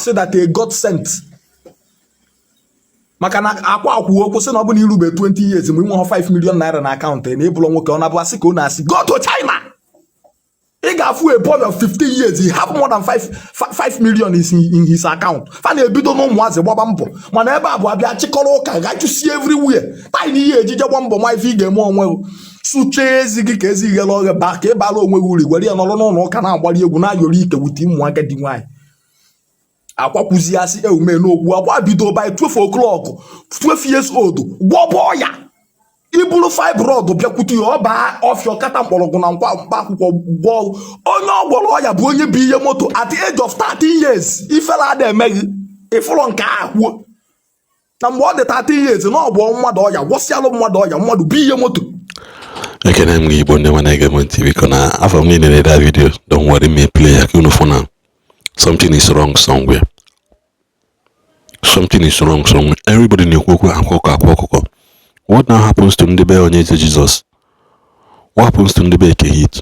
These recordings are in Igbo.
Asị that a God sent, maka na Akwa akwụ okwu sị na ọ bụ na irube 20 years ma ị nweghị 5 million naira na akaụntụ, na ịbụrụ nwoke. Ọ na-abụ asị ka ọ na-asị. Go to China, ị ga-afụ a boy of 15 years, he have more than 5 million is in his account. Fa na-ebido n'ụmụazị gbaba mbọ, mana ebe a bụ abịa chịkọrọ ụka gachụsie everywhere taa. Na ihe ejije gba mbọ, ma ife ị ga-eme onwe gị, sụchaa ezi gị ka ezi ghere oghe, baa ka ị bara onwe gị uru, were ya nọrọ n'ụlọ ụka na-agbali egwu, na-ayọrọ ike wute ụmụ agadi nwaanyị. Akwakwuzi asị ewume n'okwu Akwa bido by 12 o'clock, 12 years old, gwọbọ ọya iburu fibroid bịakwute ya, ọ baa ọfịa kata mkpọrọgwụ na nkwa mkpa akwụkwọ gwọọ. Onye ọ gwọrọ ọya bụ onye bụ ihe moto at the age of 13 years. Ifela ada emeghị ịfụlọ nke a kwuo na mgbe ọ dị 13 years na ọ gwọọ mmadụ ọya, gwọsịalụ mmadụ ọya, mmadụ bụ ihe moto. Ekene m gị, Igbo ndị nwa na-ege m ntị. Biko, na afọ m niile na-ede video, don't worry me, play ya ka unu fụ na something is wrong somewhere, something is wrong somewhere. Everybody na-ekwu okwu Akwa Ọkụkọ, Akwa Ọkụkọ. What now happens to ndị be Onye Eze Jesus? What happens to ndị be Eke Hit?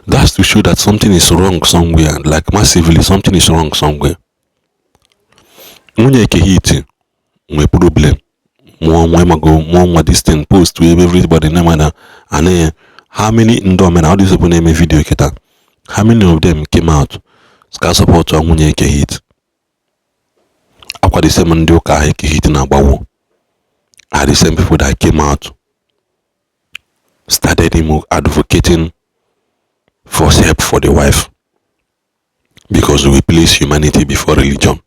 That's to show that something is wrong somewhere, like massively something is wrong somewhere. Nwunye Eke Hit nwee problem, mụọ nwa, ịmago, mụọ nwa. This thing post to everybody na na anaghị. How many ndị omena, all these people na-eme video kịta, how many of them came out ka support nwunye Eke Hit? Akwa the same ndị ụka ahụ Eke Hit na-agbawo are the same people that came out, started him advocating for help for the wife, because we place humanity before religion.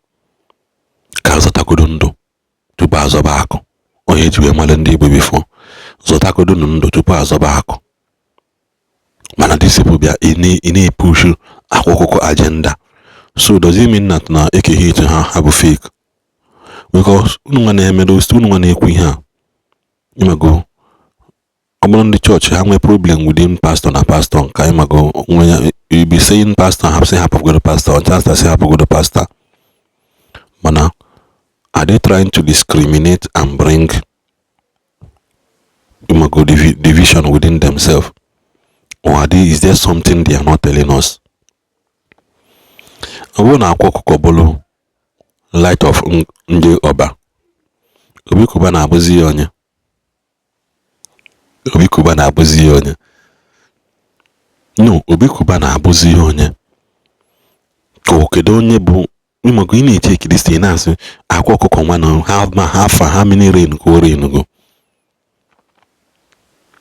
Ka azọtagodo ndụ tupu azọba akụ. Onye ji wee mara ndị Igbo before, zọtagodo ndụ tupu azọba akụ. Mana these people bịa, ị na-epushu Akwa Ọkụkọ agenda. So does it mean that na Eke Hit ha bụ fake? Because unu nwa na-eme those, unu nwa na-ekwu ihe a, ịmago, ọ bụrụ ndị chọọchị ha nwee problem within pastor na pastor nke, ịmago, nwe you be saying pastor ha sị hapụgodo pastor, pastor sị hapụgodo pastor. Mana are they trying to discriminate and bring, ịmago, division within themselves, or are they, is there something they are not telling us? Ọ bụrụ na Akwa Ọkụkọ bụrụ light of ndị Ọba, Obi Kuba na-abụzi ya onye, Obi Kuba na-abụzi ya onye, no, Obi Kuba na-abụzi ya onye ka kedu onye bụ, ịmago, ị na-eche ekirisi na-asị Akwa Ọkụkọ nwa na ha ma ha afa ha many reign ka o reign go.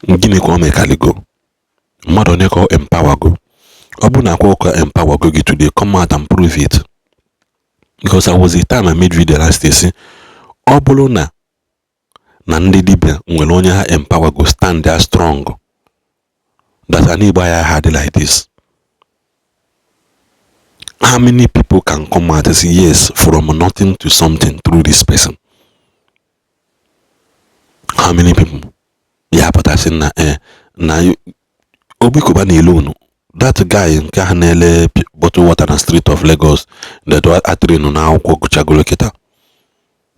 Gịnị ka o mekaligo? Mmadụ onye ka ọ empower go? Ọ bụrụ na Akwa Ọkụkọ empower go gị today, come out and prove it, because I was a time I made video last year sị ọ bụrụ na ndị dibịa nwere onye ha empower go, stand there strong, that ana Igbo ya ha dị like this. How many people can come out and say yes, from nothing to something through this person? How many people ya pụtasị na na Obi Cubana alone, that guy nke ahụ na-ele bottle water na street of Lagos that atrenu na akwụkwọ gụchagoro kịta,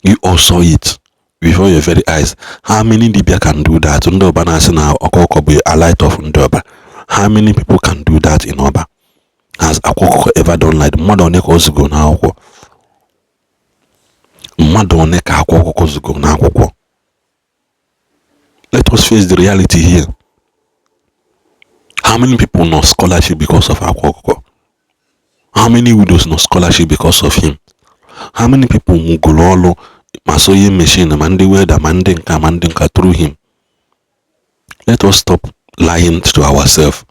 you all saw it before your very eyes. How many dibia can do that? Ndị Ọba na-asị na Ọkụkọ bụ a light of ndị Ọba. How many people can do that in Ọba? Has Akwa Ọkụkọ ever done like mmadụ one ka ọ zugo n'akwụkwọ? Mmadụ one ka Akwa Ọkụkọ zugo n'akwụkwọ? Let us face the reality here. How many people know scholarship because of Akwa Ọkụkọ? How many widows know scholarship because of him? How many people nwugoro ọrụ, ma sewing machine, ma ndị welder, ma ndị nka, ma ndị nka through him? Let us stop lying to ourselves.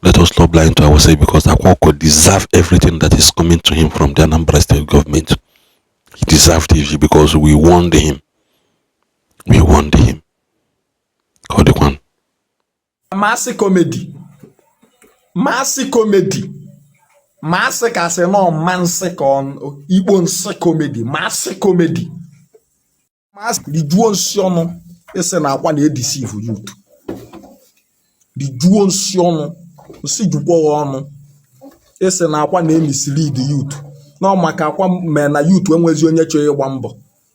Let us stop lying to ourselves, because Akwa Ọkụkọ deserve everything that is coming to him from the Anambra State government. He deserved it because we warned him. We warned him. Ka ọ dịkwa. Masị comedy, masị comedy, masị ka sị nọ mma nsị ka ọ ikpo nsị comedy, masị comedy, masị rijuo nsị ọnụ. Ịsị na Akwa na-edeceive youth, rijuo nsị ọnụ, nsị jukwa ọnụ. Ịsị na Akwa na-emislead youth, nọ maka Akwa mee na youth enwezi onye chọrọ ịgba mbọ,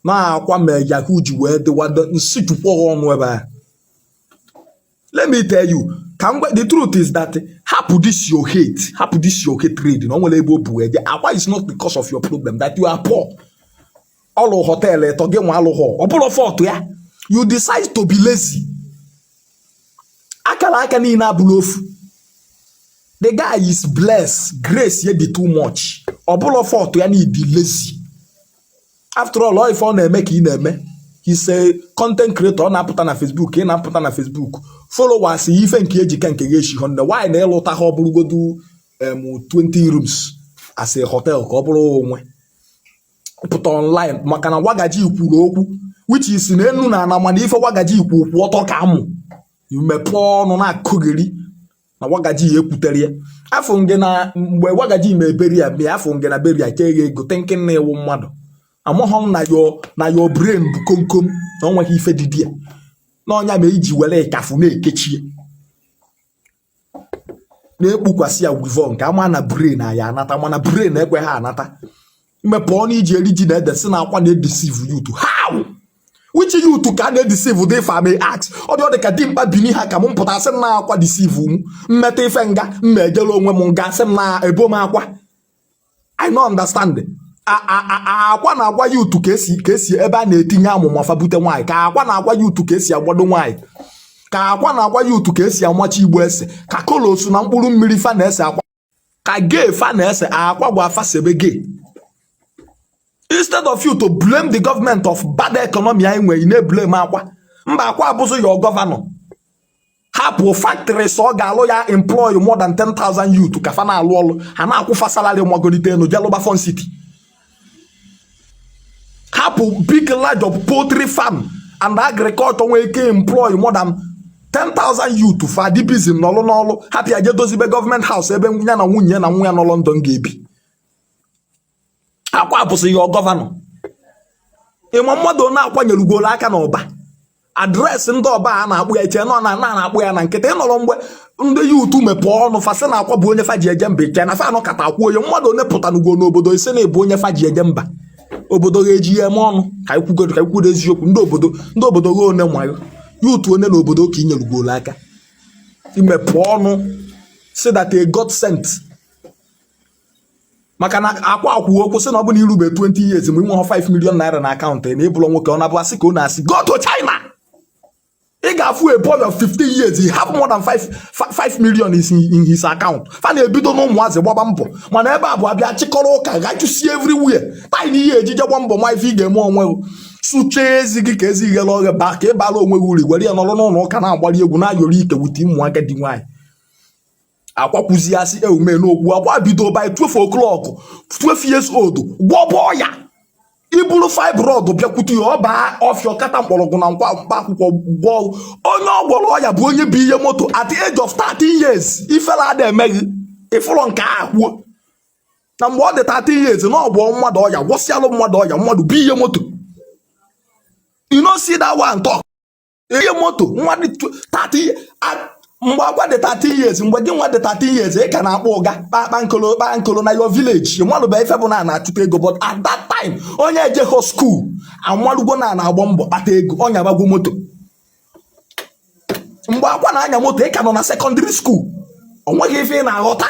na Akwa mee yahoo ji wee dịwado. Nsị jukwa ọnụ ebe a. Let me tell you, Ka m gwa, the truth is that hapụ this your hate, hapụ this your hatred na o nwere ebe o bu eje. Akwa is not because of your problem that you are poor. Ọlụ hotel ịtọ gị nwa alụghọ, ọ bụrụ fault ya. You decide to be lazy. Akara aka niile abụrụ ofu. The guy is blessed, grace ye dị too much. Ọ bụrụ fault ya na ịdị lazy. After all, ọ ife ọ na-eme ka ị na-eme. He's a content creator. Ọ na-apụta na Facebook, ị na-apụta na Facebook. Followers ya, ife nke ejika nke ga-eshi honde. Why na ịlụta ha, ọ bụrụgodu 20 rooms as a hotel, ka ọ bụrụ onwe pụta online? Maka na Wagaji kwuru okwu, which is na enu na ana, mana ife Wagaji kwu okwu ọtọ ka amụ mepee ọnụ na-akụgheri na Wagaji ya ekwutere ya. Afọ nge na mgbe Wagaji ma eberi ya bịa, afọ nge na beri ya kee ya ego, thinking na ịwụ mmadụ. Amaghọ m na your brain bụ komkom, na o nweghị ife dịdị ya n'ọnya ma iji were ịkafụ na-ekechie na-ekpukwasị ya weave-on nke ama na brain ya anata, mana brain ekweghị anata. Mmepe ọnụ iji eri ji na ede si na akwa na-edeceive youth. How? Which youth ka a na-edeceive dị, if I may ask? Ọ dị ka dimkpa bini ha ka m pụta sị m na akwa deceive m. Mmeta ife nga mma ejela onwe m nga sị m na ebo m akwa. I no understand. Akwa na-agwa youth ka esi ebe a na-etinye amụma fa bute nwaanyị, ka akwa na-agwa youth ka esi agbado nwaanyị, ka akwa na-agwa youth ka esi amachi igbo ese, ka kolosu na mkpụrụ mmiri fa na-ese akwa, ka gee fa na-ese akwa gwa afa sebe gee. Instead of you to blame the government of bad economy anyị nwere, ị na-eblame akwa. Mba, akwa abụzụ your governor. Hapụ factories ọ ga-alụ ya, employ more than 10,000 youth ka fa na-alụ ọlụ, ha na-akwụfa salary magolite enu jelụba Fun City. Hapụ big large of poultry farm and agriculture nwee ike employ more than 10,000 youth, fa dị busy n'ọlụ n'ọlụ. Hapụ ya je dozibe government house ebe ya na nwunye ya na nwa ya nọ London ga-ebi. Akwa bụsị ya governor. Ịma mmadụ na-akwanyere ugolo aka n'ọba address ndị ọba a na-akpụ ya iche nọ na na-akpụ ya na nkịtị. Ịnọrọ mgbe ndị youth mepee ọnụ fa sị na akwa bụ onye fa ji eje mba, iche na fa anọkọta akwụ onye mmadụ one pụtanugo n'obodo ise na-ebu onye fa ji eje mba. Obodo ga-eji ya eme ọnụ. Ka anyị kwugodo, ka anyị kwudo eziokwu. Ndị obodo gha one nwayo youth one n'obodo ka inyerugolo aka imepe ọnụ si that a God sent? Maka na akwa akwụ okwu sị na ọ bụ na irube 20 years ma ị nweghọ 5 million naira na account na ịbụrụ nwoke, ọ na-abụ asị ka ọ na-asị. Go to China, ị ga-afụ a boy of 15 years, he have more than 5 million is in his account. Fa na-ebido n'ụmụazị gbaba mbọ, mana ebe a bụ abịa chịkọrọ ụka gachụsie everywhere taị na ihe ejije gba mbọ ma ife ị ga-eme onwe gị, sụchaa ezi gị ka ezi ghere oghe baa ka ị bara onwe gị uru, were ya nọrọ n'ụlọ ụka na-agbali egwu na-ayọrọ ike wute ụmụ agadi nwaanyị. Akwakwuzi asị ewume n'okwu. Akwa bido by 12 o'clock, 12 years old, gwọbọ ọya iburu fibroid bịakwute ya, ọ baa ọfịa ọkata mkpọrọgwụ na nkwa mkpa akwụkwọ gwọọ. Onye ọ gwọrọ ọya bụ onye bụ ihe moto at the age of 13 years. Ifela ada emeghị ịfụlọ nke a kwuo na mgbe ọ dị 13 years na ọ gwọọ mmadụ ọya, gwọsịalụ mmadụ ọya, mmadụ bụ ihe moto. You no see that one talk. Ihe moto nwa dị 30 mgbe agwa dị 13 years, mgbe gị nwa dị 13 years, ị ka na-akpọ ụga kpakpa nkolo kpa nkolo na your village. Ịmalụba ife bụ na na-achụta ego, but at that time onye ejegho school amalụgo na na-agba mbọ kpata ego, ọnya gbagwo moto. Mgbe akwa na-anya moto, ị ka nọ na secondary school, o nweghị ife ị na-aghọta.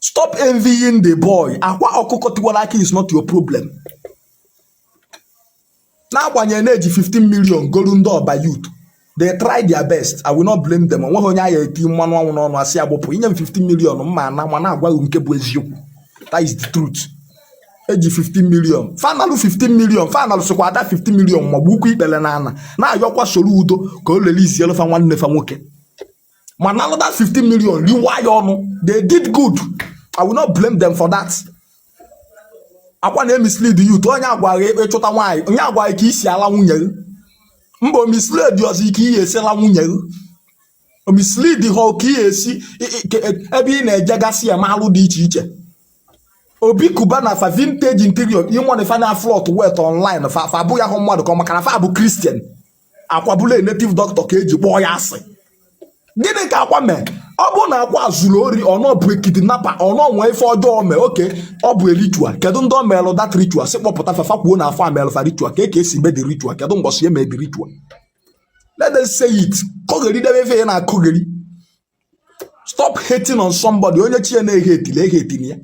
Stop envying the boy. Akwa ọkụkọ tiwara aka is not your problem. N'agbanyeghị na-eji 15 million golu ndị ọba youth, they try their best. I will not blame them. Onweghị onye agha eti mmanụ anwụ n'ọnụ asị agbụpụ inye m 15 million mma ana, ma na-agwaghị nke bụ eziokwu. That is the truth. Eji 15 million fanalụ, 15 million fanalụ sokwa ada 15 million maọbụ ukwu ikpere na ana na-ayọkwa soro udo ka o lelizielu fa nwanne fa nwoke, ma nalụ that 15 million riwa ya ọnụ. They did good. I will not blame them for that. Akwa na-emislead youth. Onye agwaghị ịchụta nwaanyị, onye agwaghị ka isi ala nwunye gị mba, omislead ọzọ ike ihe esila nwunye gị, omislead ha ka ihe esi ebe ị na-ejegasị ya ma alụ dị iche iche. Obi Kuba na fa vintage interior ịmọnị fa na float wet online fa fa abụghị ahụ mmadụ ka ọ maka na fa bụ Christian. Akwa bụla native doctor ka eji kpọọ ya asị. Gịnị ka akwa mee? Ọ bụrụ na akwa zuru ori, ọnọ bụ kidnapper, ọnọ nwee ife ọjọọ mee oke, ọ bụ ritual. Kedu ndị ọ meelụ that ritual? Si kpọpụta fafa, kwuo na afọ amelụ fa ritual, ka esi mee the ritual, kedu mbọsị eme the ritual? Let them say it. Kọgheri debe ife ya na-akọgheri. Stop hating on somebody. Onye chi ya na-ehe etili ehe etili ya.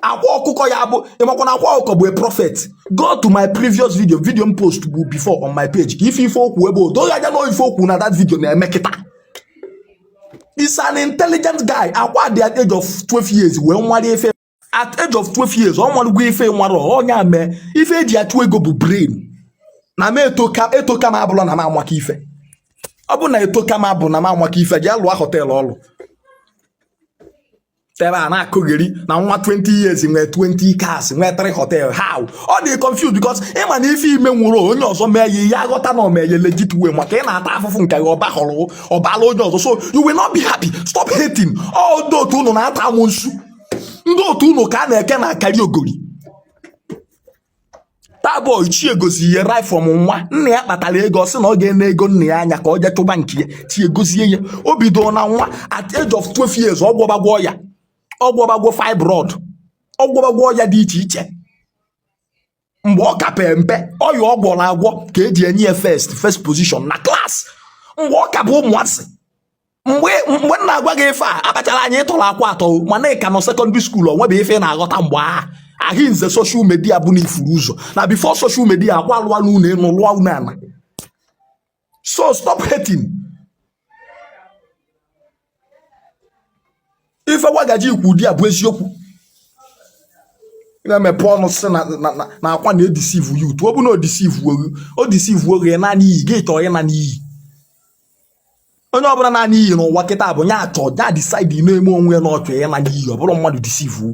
Akwa ọkụkọ ya bụ ịmakwa na akwa ọkụkọ bụ a prophet. Go to my previous video, video m post bụ before on my page, ka ife ife okwu ebe o doghị anya na ife okwu na that video na-eme kịta. Is an intelligent guy. Akwa dị at age of 12 years wee nwara ife. At age of 12 years ọ nwarụgo ife nwara onye a mee ife eji achụ ego bụ brain. Na m etoka etoka m abụla na m amaka ife. Ọ bụ na etoka m abụ na m amaka ife, jee lụọ hotel ọlụ ebe a na-akụgheri na nwa 20 years nwee 20 cars, nwee 3 hotel. How? Ọ dị confused because ịma na ife ime nwụrụ onye ọzọ mee ya, ya aghọta na o mee ya legit way, maka ị na-ata afụfụ nke gị ọba họrọ ọbala onye ọzọ, so you will not be happy. Stop hating. Ọ ndị otu unu na-ata amụnsu, ndị otu unu ka a na-eke na akari ogori. Tabọ ichie gozi ihe right from nwa nna ya kpatara ego, ọ sị na ọ ga-ene ego nna ya anya ka ọ jee chụba nke ya. Tie gozie ya, o bido na nwa at age of 12 years, ọ gwọbagwọ ya, ọ gwọbagwọ fibroid, ọ gwọbagwọ ya dị iche iche. Mgbe ọ ka pee mpe, ọya ọ gwọrọ agwọ ka eji enye ya first position na class mgbe ọ ka bụ ụmụasị. Mgbe m na-agwa gị ife a, akpachara anya ịtọrọ akwa atọ, mana ị ka nọ secondary school, o nwebe ife ị na-aghọta mgbe ahụ. Ahịnze social media bụ na ifuru ụzọ na before social media, akwa alụọ n'ụlọ elu, lụọ ụlọ ala. So stop hating. Ife wagaji ikwu di a bụ eziokwu. Na-emepe ọnụ sị na akwa na-edeceive youth. Ọ bụ na o deceive ogu, o deceive ogu ya naanị iyi gị chọrọ ịna n'iyi. Onye ọbụla naanị iyi n'ụwa kịta bụ nya achọ, nya decide na-eme onwe ya na ọ chọrọ ịna n'iyi. Ọ bụrụ mmadụ deceive.